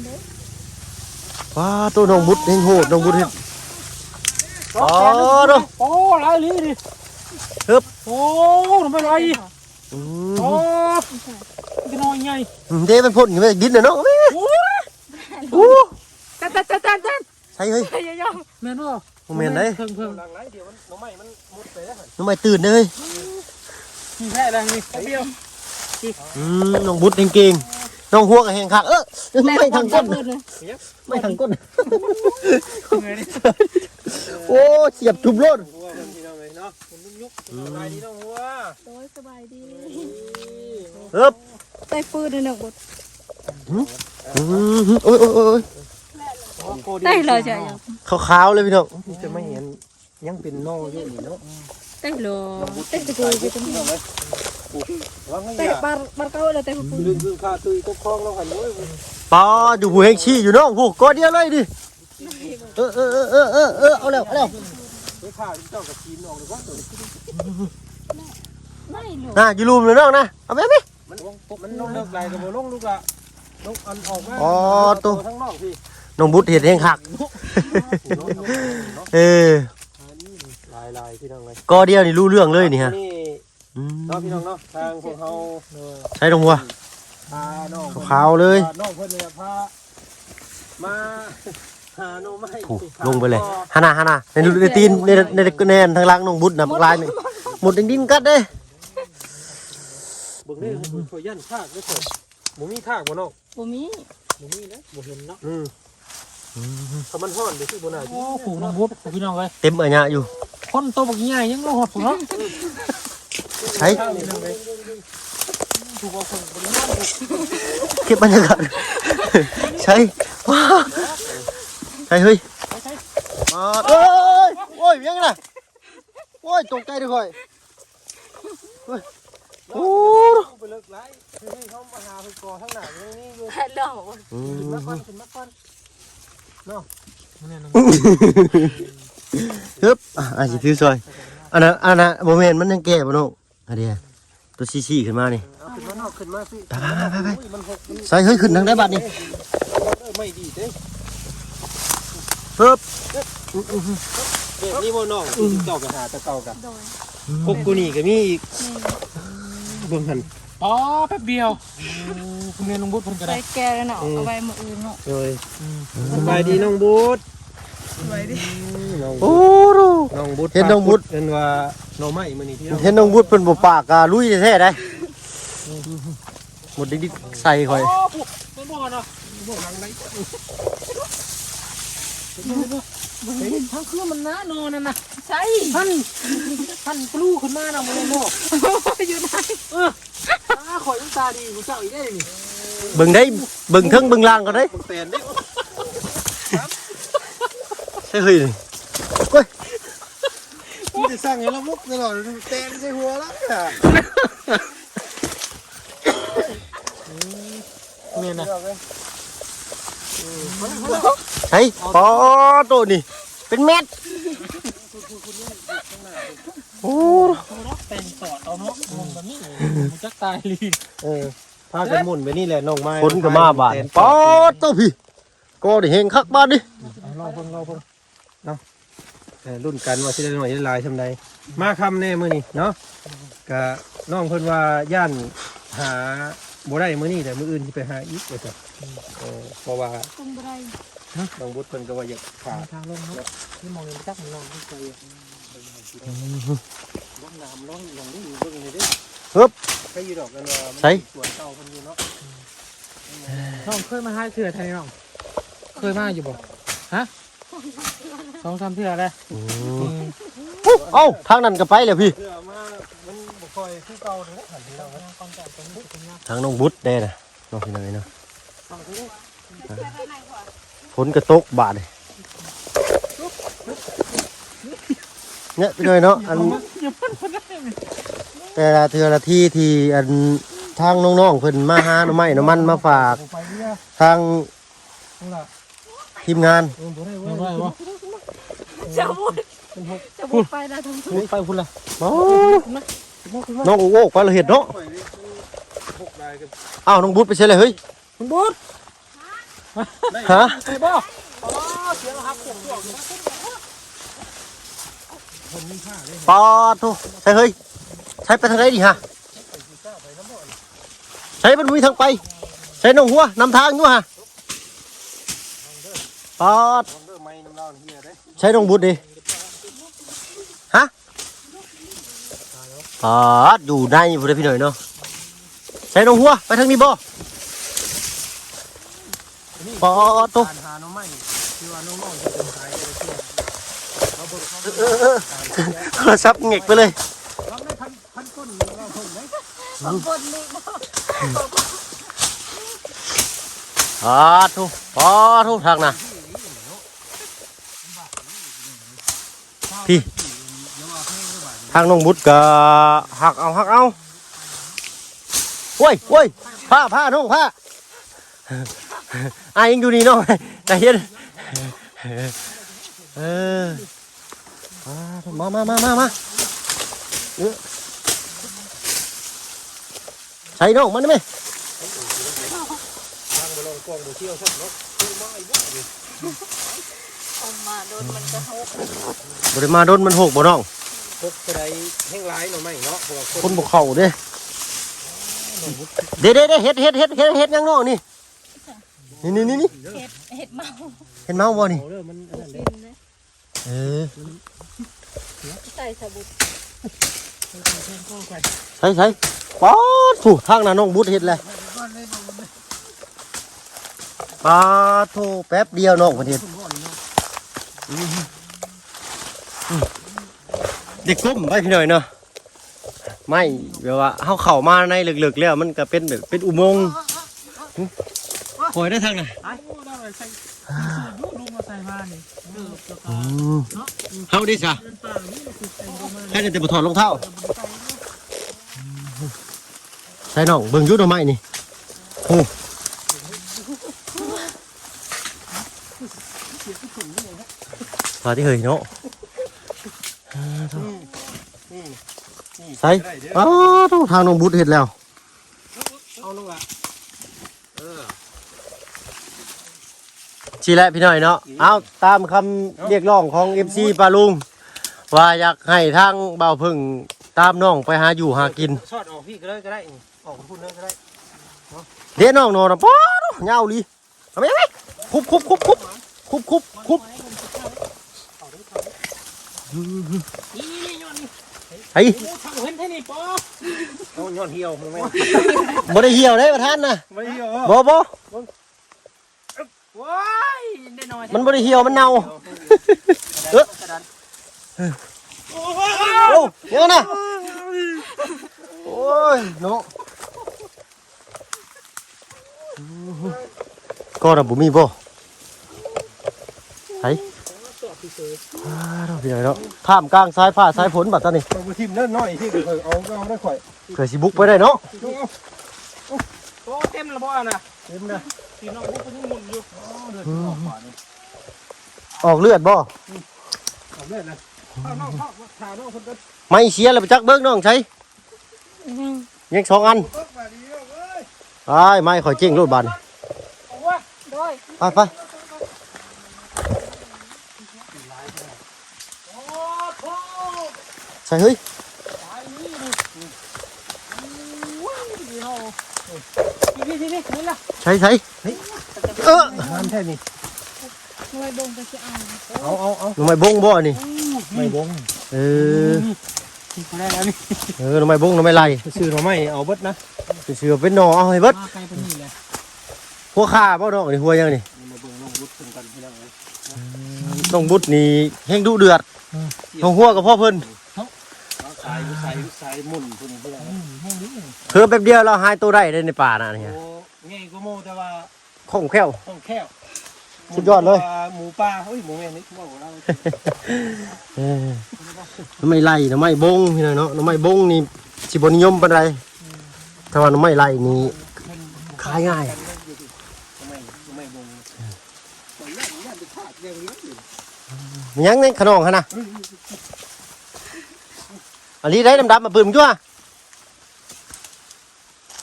ເດ້ ວ້າ ໂຕນ້ອງບຸດແຮ່ງໂຫດ ນ້ອງບຸດເຮັດ ອໍ ໂຕ ໂອ້ ຫຼາຍອີ່ຫຼີນີ້ ຮຶບ ໂອ້ ໜໍ່ໄມ້ຫຼາຍ ອືມ ໂອ້ ມັນກໍນ້ອຍໃຫຍ່ ອືມ ເດ້ ມັນພົ້ນຂຶ້ນມາຈາກດິນນະເນາະ ໂອ້ ໂອ້ ຈັນ ຈັນ ຈັນ ຈັນ ໃສເຮີ້ຍ ພະຍາຍາມ ແມ່ນບໍ່ ບໍ່ແມ່ນເດ້ ເພິ່ງ ເພິ່ງ ຫຼັງໄລດຽວມັນ ໜໍ່ໄມ້ມັນໝົດໄປແລ້ວ ໜໍ່ໄມ້ຕື່ນເດ້ເຮີ້ຍ ນີ້ແທ້ແລ້ວນີ້ ແປັບດຽວ ອືມ ນ້ອງບຸດເກັ່ງໆ ນ້ອງຫົວກໍແຮ່ງຄັກ ເອີ ໄມ້ທາງກົ້ນ ໄມ້ທາງກົ້ນ ໂອ້ ສຽບທຸບໂລດ ຫົວເພິ່ນພີ່ນ້ອງເອີຍເນາະ ອືມ ສະບາຍດີນ້ອງຫົວ ໂດຍ ສະບາຍດີ ເອີບ ໃສ່ປືນເນາະ ອືມ ອືມ ໂອ້ຍ ໂອ້ຍ ໂອ້ຍ ໂອ້ຍ ໄດ້ເລີຍຈ້ະ ຂາວໆເລີຍພີ່ນ້ອງ ຈະມາເຫັນ ຍັງເປັນໜໍ່ຢູ່ນີ້ເນາະ ແຕ່ລະ ແຕ່ຕະກູ ແຕ່ບາດ ບາດເກົ່າແລ້ວ ແຕ່ຜູ້ ຄື ຄືຄາຕຸ້ຍຕົກຄອງເນາະ ຄັນໂອ້ຍ ປາ ຢູ່ຜູ້ແຮ່ງຊີ້ຢູ່ນ້ອງ ຜູ້ ກໍດຽວເລີຍນີ້ ເອີ ເອີ ເອີ ເອີ ເອີ ເອີ ເອົາແລ້ວ ເອົາແລ້ວ ໄປພາເຈົ້າກະທີນອອກເລີຍບໍ່ໂຕນີ້ ນະ ຢູ່ລຸ່ມເລີຍນ້ອງນະ ເອົາແມ່ ແມ່ ມັນ ມັນລົງເລິກຫຼາຍກໍບໍ່ລົງລູກລະ ລົງອັນອອກມາ ອໍ ໂຕ ທາງນອກພີ້ ນ້ອງບຸດເຮັດແຮ່ງຄັກ ເອີ ຫຼາຍໆ ພີ່ນ້ອງເອີຍ ກໍດຽວນີ້ຮູ້ເລື່ອງເລີຍນີ້ຮະ ນີ້ ອືມ ເນາະພີ່ນ້ອງເນາະ ທາງພວກເຮົາ ໃສ່ລົງຫົວ ພານ້ອງ ຂາວໆເລີຍ ນ້ອງເພິ່ນນີ້ລະພາ ມາຫາໜໍ່ໄມ້ ໂອ້ ລົງໄປເລີຍ ຫັ້ນນະ ຫັ້ນນະ ໃນ ໃນຕີນ ໃນ ໃນ ໃນທາງຫຼັງນ້ອງບຸດນະ ບັກຫຼາຍນີ້ ໝົດດິນກັດເດ້ ເບິ່ງເດ້ ຂ້ອຍຢ້ານທາກເດ້ຂ້ອຍ ບໍ່ມີທາກບໍ່ນ້ອງ ບໍ່ມີ ບໍ່ມີເດ້ ບໍ່ເຫັນເນາະ ອືມ ອືມ ຖ້າມັນຮ້ອນເດ້ຄືບໍ່ໜ້າກິນ ໂອ້ ຜູ້ນ້ອງບຸດ ພີ່ນ້ອງເອີຍ ເຕັມອາຍະຢູ່ ຄົນໂຕບັກໃຫຍ່ຍັງລະຮອດພຸ້ນເນາະ ໃສ ເກັບບັນຍາກາດ ໃສ ວ້າ ໃສເຮີ້ຍ ໂອ້ຍ ໂອ້ຍ ຫຍັງນະ ໂອ້ຍ ຕົກໃຈເດ້ຂ້ອຍ ໂອ້ຍ ໂອ້ ໄປເລິກຫຼາຍ ຄືເຮົາມາຫາເພິ່ນກໍທາງໜ້າຍັງມີຢູ່ ອືມ ຂຶ້ນມາກ່ອນ ຂຶ້ນມາກ່ອນ ເນາະ ຮຶບ ອ່າ ຊິຖືຊ່ອຍ ອັນນັ້ນ ອັນນັ້ນບໍ່ແມ່ນ ມັນຍັງແກ່ບໍ່ນ້ອງ ອັນນີ້ ໂຕຊີ້ໆຂຶ້ນມານີ້ ເອົາຂຶ້ນມານອກ ຂຶ້ນມາຊິ ໄປໆໆໆ ໂອ້ຍ ມັນຫົກ ມັນ ໃສ່ ເຮີ້ຍ ຂຶ້ນທາງໃດບາດນີ້ ເອີ ໄມ້ດີເດ້ ຮຶບ ແບບນີ້ບໍ່ນ້ອງ ອືມ ເຈົ້າໄປຫາແຕ່ເກົ່າກະ ໂດຍ ອືມ ຫົກກວ່ານີ້ກໍມີອີກ ແມ່ນ ເບິ່ງຫັ້ນ ອໍ ແປັບດຽວ ໂອ້ ເພິ່ນແມ່ນນ້ອງບຸດເພິ່ນກໍໄດ້ ໃສ່ແກ່ແລ້ວເນາະ ອືມ ເອົາໄວ້ມື້ອື່ນເນາະ ໂດຍ ອືມ ສະບາຍດີນ້ອງບຸດ ສະບາຍດີ ອືມ ນ້ອງ ໂອ້ ນ້ອງບຸດ ເຫັນນ້ອງບຸດ ເພິ່ນວ່າໜໍ່ໄມ້ມື້ນີ້ພີ່ນ້ອງ ເຫັນນ້ອງບຸດເພິ່ນບໍ່ປາກກະລຸຍແທ້ໆໄດ໋ ໝົດດິກໆໃສ່ຂ້ອຍ ໂອ້ ເບິ່ງບໍ່ເນາະ ເບິ່ງຫຼັງໄດ໋ ເຫັນທັງຄືມັນນະ ໜໍ່ນັ້ນນະ ໃສ ຫັ້ນ ຫັ້ນປະລູຂຶ້ນມານະ ບໍ່ແມ່ນບໍ່ ຢູ່ໃນ ເອີ ຕາຂ້ອຍຍັງຕາດີກວ່າເຈົ້າອີກເດ້ນີ້ ເບິ່ງໄດ້ ເບິ່ງເທິງເບິ່ງລ່າງກ່ອນເດ້ ເບິ່ງແຕນເດ້ ໃສ່ເຮີ້ຍ ໂອ້ຍ ມີແຕ່ສັ່ງໃຫ້ລາວມຸກຕະຫຼອດ ແຕນໃສ່ຫົວລາວ ແມ່ນນະ ໃສ ປໍໂຕນີ້ ເປັນແມັດ ໂອ້ ແຕ່ງຕອດເອົາເນາະ ມັນກໍມີ ມັນຈັກຕາຍລີ ເອີ ພາກັນໝຸ່ນໄປນີ້ແຫຼະ ນ້ອງມາ ຄົນກໍມາບາດ ປາດໂຕ ພີ່ ກໍໄດ້ແຮງຄັກບາດນີ້ ເອົາລອງເບິ່ງ ລອງເບິ່ງເນາະ ເອີ ລຸ້ນກັນວ່າຊິໄດ້ໜ້ອຍໄດ້ຫຼາຍສ່ຳໃດ ມາຄ່ຳແດ່ມື້ນີ້ເນາະ ກະນ້ອງເພິ່ນວ່າຢ້ານຫາບໍ່ໄດ້ມື້ນີ້ແຫຼະ ມື້ອື່ນຊິໄປຫາອີກວ່າຊັ້ນ ເອີ ເພາະວ່າ ເພິ່ນບໍ່ໄດ້ ນ້ອງບຸດເພິ່ນກໍວ່າຢາກຫາ ທາງລົງເນາະ ທີ່ມອງເຫັນຈັກນ້ອງໄກ ອືມ ເບິ່ງນ້ຳລອງອີ່ຫຍັງນີ້ ເບິ່ງນີ້ເດ້ ຮຶບ ໃສ່ຢູ່ດອກ ອັນວ່າມັນ ໃສ ສວນເກົ່າເພິ່ນຢູ່ເນາະ ນ້ອງເຄີຍມາຫາເທື່ອໄທນ້ອງ ເຄີຍມາຢູ່ບໍ່ ຮະ ສອງສາມເທື່ອແລ້ວ ອືມ ອືມ ເອົ້າ ທາງນັ້ນກໍໄປແລ້ວພີ່. ທາງນ້ອງບຸດແດ່ນະ ນ້ອງພີ່ນ້ອງເອີຍເນາະ. ຝົນກໍຕົກບາດນີ້ ເນາະພີ່ນ້ອງເນາະ. ອັນ ແຕ່ລະເທື່ອລະທີທີ່ ອັນ ທາງນ້ອງໆເພິ່ນມາຫາໜໍ່ໄມ້ໜໍ່ມັນມາຝາກທາງທີມງານ. ຈະບໍ່ ຈະບໍ່ໄປນະ ທາງພຸ້ນ ໄປພຸ້ນລະ. ໂອ້ ນ້ອງໂອກໆໄປລະເຮັດເນາະ. ອ້າວ ນ້ອງບຸດໄປໃສລະເຮີ້ຍ? ບຸດ ຮະ? ໄປບໍ່? ປາດໂທ ໃສເຮີ້ຍ? ໃສໄປທາງໃດນີ້ຫະ? ໃສມັນບໍ່ມີທາງໄປ? ໃສນ້ອງຫົວນຳທາງຢູ່ຫະ? ປາດ ໃສນ້ອງບຸດນີ້? ຮະ? ປາດ ຢູ່ໃນພຸ້ນເດ້ພີ່ນ້ອງເນາະ. ໃສນ້ອງຫົວ? ໄປທາງນີ້ບໍ່? ປາດໂທ ເອີ ໂທລະສັບແງກໄປເລີຍ. ປາດໂທ ປາດໂທ ທາງນະ. ພີ່ ທາງນ້ອງບຸດກໍຫັກເອົາ ຫັກເອົາ. ໂອ້ຍ ໂອ້ຍ ພ້າ ພ້າ ນ້ອງພ້າ. ອ້າຍຍັງຢູ່ນີ້ນ້ອງ ໃຈເຢັນ. ເອີ ມາ ມາ ມາ ມາ ມາ. ເອີ ໃສ່ນ້ອງມາໄດ້ໄໝ? ທາງບໍ່ລອງກອງບໍ່ທ່ຽວຊ້ຳເນາະ. ເອົາມາດົນມັນກະຫົກ ບໍ່ໄດ້ມາດົນມັນຫົກບໍ່ນ້ອງ? ຫົກເທົ່າໃດແຮງຫຼາຍໜໍ່ໄມ້ເນາະ ເພາະວ່າຄົນ ຄົນບໍ່ເຂົ້າເດ້. ເດ້ ເດ້ ເດ້ ເຮັດ ເຮັດ ເຮັດ ເຮັດ ເຮັດຫຍັງນ້ອງນີ້? ນີ້ ນີ້ ນີ້ ນີ້ ເຫັດ ເຫັດເມົາ ເຫັດເມົາບໍ່ນີ້? ເອົາເດີ ມັນອັນນັ້ນເດ້. ເອີ ໃສ່ສະບຸດ ໃສ່ ໃສ່ ປາດ ຜູ້ ທາງໜ້ານ້ອງບຸດເຮັດແຫຼະ. ປາດໂທ ແປັບດຽວນ້ອງເພິ່ນເຮັດ. ເດັກກົ້ມໄປພີ່ນ້ອງເນາະ. ໄມ້ແບບວ່າເຮົາເຂົ້າມາໃນເລິກໆແລ້ວ ມັນກະເປັນແບບເປັນອຸໂມງ. ຫື ປ່ອຍໄດ້ທາງນະ. ອືມ ເຮົາເດ້ຊະ ໃຜແຕ່ບໍ່ຖອດລອງເທົ້າ. ໃສ່ນ້ອງເບິ່ງຢູ່ໜໍ່ໄມ້ນີ້. ໂອ້ ວ່າຕິເຮີ້ຍເນາະ. ໃສ່ ອ້າວ ທາງນ້ອງບຸດເຮັດແລ້ວ. ເອົາລົງລະ ເອີ ຊີ້ແຫຼະພີ່ນ້ອງເນາະ. ເອົາ ຕາມຄຳຮຽກຮ້ອງຂອງເອັຟຊີປ້າລຸງ ວ່າຢາກໃຫ້ທາງບ່າວເພິ່ງຕາມນ້ອງໄປຫາຢູ່ຫາກິນ. ສອດອອກພີ້ກໍເລີຍກໍໄດ້ ອອກພຸ້ນເລີຍກໍໄດ້ເນາະ. ເດ້ນ້ອງໂນນະ ປາດ ຍາວອີ່ຫຼີ. ເອົາໄປ ເອົາໄປ ຄຸບ ຄຸບ ຄຸບ ຄຸບ ຄຸບ ຄຸບ ຄຸບ. ນີ້ໆໆ ຍ້ອນນີ້ ໄອ້ ໂອ້ ເຖົ້າເຫັນແທ້ນີ້ ປໍ ເອົາ ຍ້ອນຫ່ຽວ ບໍ່ໄດ້ຫ່ຽວເດ້ປະທານນະ. ບໍ່ໄດ້ຫ່ຽວ ບໍ່ ບໍ່ ໂອ້ຍ ໄດ້ໜ້ອຍ ມັນບໍ່ໄດ້ຫ່ຽວ ມັນເນົ່າ. ເອີ ໂອ້ ຍັງນະ ໂອ້ຍເນາະ. ກໍນະ ບໍ່ມີບໍ່? ໃສ ອ້າວ ພີ່ນ້ອງເນາະ ທ່າມກາງສາຍຟ້າສາຍຝົນບັດຕານີ້. ຂ້ອຍບໍ່ຖິ້ມເດີນ້ອຍ ທີ່ຂ້ອຍເອົາ ເອົາໄດ້ຂ້ອຍ ເພື່ອຊິບຸກໄປໄດ້ເນາະ. ໂອ້ ເຕັມແລ້ວບໍ່ນະ? ເຕັມນະ ພີ່ນ້ອງບຸກໄປຍັງໝຸ່ນຢູ່. ອອກເລືອດບໍ່? ອອກເລືອດນະ. ເອົານ້ອງເຂົ້າ ຖ້ານ້ອງເພິ່ນກ່ອນ. ໄມ້ເສຍແລ້ວໄປຈັກເບິ່ງນ້ອງໃສ. ຍັງ ຍັງສອງອັນ. ອ້າຍ ໄມ້ຂ້ອຍເຈັ້ງໂລດບາດນີ້. ໂດຍ ໄປ ໄປ ໃສ່ເຮີ້ຍ. ໃສ່ ໃສ່ ເອີ ງາມແທ້ນີ້. ໜໍ່ໄມ້ບົງກໍຊິເອົາ ເອົາ ເອົາ ເອົາ ໜໍ່ໄມ້ບົງບໍ່ອັນນີ້? ໄມ້ບົງ ເອີ ກິນບໍ່ໄດ້ແລ້ວນີ້. ເອີ ໜໍ່ໄມ້ບົງ ໜໍ່ໄມ້ໄລ່ ຊື້ໜໍ່ໄມ້ນີ້ເອົາເບິດນະ. ໄປຊື້ເອົາເປັນໜໍ່ເອົາໃຫ້ເບິດ. ມາໄກປານນີ້ແຫຼະ. ຫົວຂ່າບໍ່ນ້ອງນີ້ ຫົວຫຍັງນີ້? ມາເບິ່ງນ້ອງບຸດເພິ່ນກ່ອນພີ່ນ້ອງເອີຍ. ອືມ ນ້ອງບຸດນີ້ແຮງດຸເດືອດ. ອືມ ນ້ອງຫົວກໍພໍເພິ່ນ. ສາຍໝຸ່ນພຸ້ນເພິ່ນວ່າ ອືມ ເພິ່ນນີ້ ເພີບແປັບດຽວລາວຫາຍໂຕໄດ້ເດ້ໃນປ່ານະນີ້ ໂອ້ ໃຫຍ່ກວ່າໝູ່ ແຕ່ວ່າ ຄ່ອງແຄ້ວ ຄ່ອງແຄ້ວ ສຸດຍອດເລີຍ ໝູປ່າ ຫຸ້ຍ ບໍ່ແມ່ນນີ້ ເວົ້າລາວ ເອີ ໜໍ່ໄມ້ໄລ່ ໜໍ່ໄມ້ບົງ ພີ່ນ້ອງເນາະ ໜໍ່ໄມ້ບົງນີ້ຊິບໍ່ນິຍົມປານໃດ ອືມ ແຕ່ວ່າໜໍ່ໄມ້ໄລ່ນີ້ຂາຍງ່າຍ ໜໍ່ໄມ້ ໜໍ່ໄມ້ບົງ ມັນຍັງໃນຂະໜອງຫັ້ນນະ ອືມ ອັນນີ້ໄດ້ດຳໆ ມາປຶ້ມຢູ່ຫະ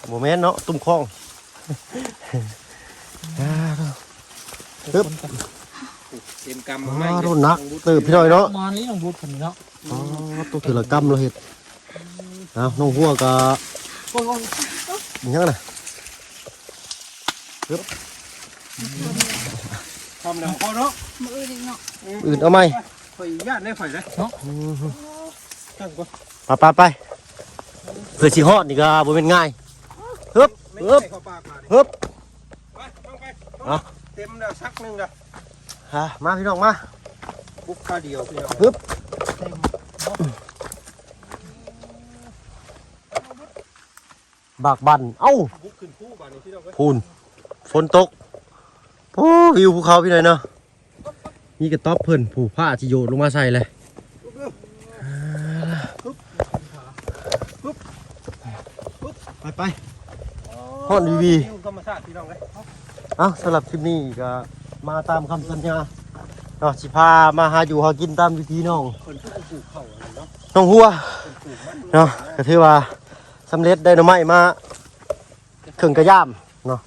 ບໍ່ແມ່ນເນາະ ຕຸ້ມຂອງ ອ່າ ເອີບ ເຕັມກຳ ອ່າ ໜັກເຕີບພີ່ນ້ອງເນາະ ມານີ້ນ້ອງບຸດເພິ່ນເນາະ ອໍ ຕົກເທື່ອລະກຳລະເຮັດ ເອົາ ນ້ອງຫົວກະ ໂອ້ຍ ອີຫຍັງນະ ເອີບ ຄຳແລ້ວພໍເນາະ ມື້ອື່ນອີກເນາະ ອື່ນເອົາໃໝ່ ຂ້ອຍຢ້ານໄດ້ຂ້ອຍເດ້ເນາະ ອືມ ຕັ້ງກ່ອນ ໄປໆໆ ເພື່ອຊິຮອດນີ້ກໍບໍ່ແມ່ນງ່າຍ ຮຶບ ຮຶບ ຮຶບ ໄປ ລົງໄປ ເອົາ ເຕັມແລ້ວຊັກໜຶ່ງລະ ອ່າ ມາພີ່ນ້ອງມາ ບຸກຄາດຽວພີ່ນ້ອງ ຮຶບ ບາກບັນ ເອົ້າ ບຸກຂຶ້ນພູບາດນີ້ພີ່ນ້ອງເອີຍ ພຸ້ນ ຝົນຕົກ ໂອ້ ວິວພູເຂົາພີ່ນ້ອງເນາະ ມີກະຕ໊ອບເພິ່ນ ຜູ້ ຟ້າຊິໂຍດລົງມາໃສ່ເລີຍ ໄປໆ ຮ້ອນວີວີ ວິວທຳມະຊາດພີ່ນ້ອງເອີຍ ເອົ້າ ສຳລັບຄລິບນີ້ກະມາຕາມຄຳສັນຍາເນາະ ຊິພາມາຫາຢູ່ຫາກິນຕາມວິຖີນ້ອງ ເພິ່ນປູກເຂົ້າເນາະ ນ້ອງຫົວເນາະ ກະຖືວ່າສຳເລັດ ໄດ້ໜໍ່ໄມ້ມາ ເຄິ່ງກະຢາມເນາະ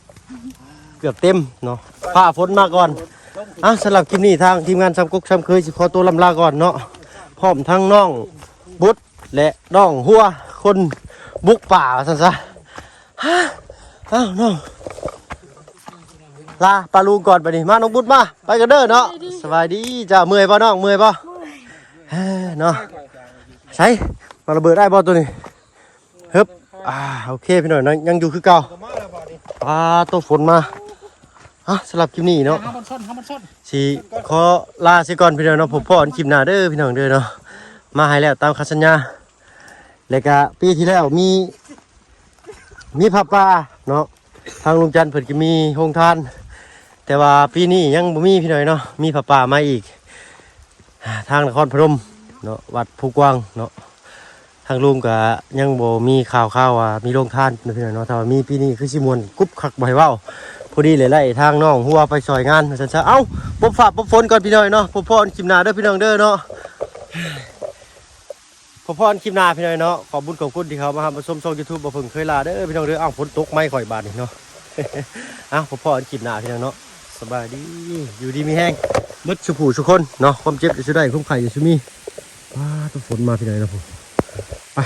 ເກືອບເຕັມເນາະ ຟ້າຝົນມາກ່ອນ ອ່ະ ສຳລັບຄລິບນີ້ທາງທີມງານຊຳກົກຊຳເຄີຍຊິຂໍຕົວລຳລາກ່ອນເນາະ ພ້ອມທັງນ້ອງບຸດ ແລະ ນ້ອງຫົວ ຄົນບຸກປ່າວ່າຊັ້ນຊະ ເອົ້າ ນ້ອງ ລາປ້າລຸງກ່ອນບາດນີ້ ມາ ນ້ອງບຸດມາ ໄປກັນເດີເນາະ ສະບາຍດີ ສະບາຍດີເຈົ້າ ເມື່ອຍບໍ່ນ້ອງ ເມື່ອຍບໍ່ ເອີ ເນາະ ໃສ ມາລະເບີດໄດ້ບໍ່ໂຕນີ້ ຮຶບ ອ່າ ໂອເຄພີ່ນ້ອງເນາະ ຍັງຢູ່ຄືເກົ່າ ອ່າ ໂຕຝົນມາ ອ່ະ ສຳລັບຄລິບນີ້ເນາະ ຫາບ່ອນຊ່ອນ ຫາບ່ອນຊ່ອນ ຊິຂໍລາເສຍກ່ອນພີ່ນ້ອງເນາະ ພົບພໍ້ກັນຄລິບໜ້າເດີພີ່ນ້ອງເດີເນາະ ມາໃຫ້ແລ້ວຕາມຄຳສັນຍາ ແລ້ວກະປີທີ່ແລ້ວມີ ມີຜ້າປ່າເນາະ ທາງລຸງຈັນເພິ່ນກະມີໂຮງທານ ແຕ່ວ່າປີນີ້ຍັງບໍ່ມີພີ່ນ້ອງເນາະ ມີຜ້າປ່າມາອີກ ທາງນະຄອນພະນົມເນາະ ວັດພູກວາງເນາະ ທາງລຸງກະຍັງບໍ່ມີຂ່າວຄາວວ່າມີໂຮງທານເນາະພີ່ນ້ອງເນາະ ຖ້າວ່າມີປີນີ້ຄືຊິມ່ວນກຸບຄັກບໍ່ໃຫ້ເວົ້າ ພໍດີແຫຼະໄລ່ທາງນ້ອງຫົວໄປຊ່ອຍງານວ່າຊັ້ນຊະ ເອົ້າ ປົບຟ້າປົບຝົນກ່ອນພີ່ນ້ອງເນາະ ພົບພໍ້ກັນຄລິບໜ້າເດີພີ່ນ້ອງເດີເນາະ ພໍ້ກັນຄລິບໜ້າພີ່ນ້ອງເນາະ ຂອບບຸນຂອບຄຸນທີ່ເຂົ້າມາຮັບມາຊົມຊ່ອງຢູທູບບໍ່ເພິ່ງເຄີຍລາເດີພີ່ນ້ອງເດີ ອ້າວ ຝົນຕົກໄໝຂ້ອຍບາດນີ້ເນາະ ອ່ະ ພໍ້ກັນຄລິບໜ້າພີ່ນ້ອງເນາະ ສະບາຍດີ ຢູ່ດີມີແຮງ ໝົດສູ່ຜູ້ສູ່ຄົນເນາະ ຄວາມເຈັບຢ່າສູ່ໄດ້ ຄວາມໄຂ້ຢ່າສູ່ມີ ວ້າ ຕະຝົນມາພີ່ນ້ອງເນາະ ໄປ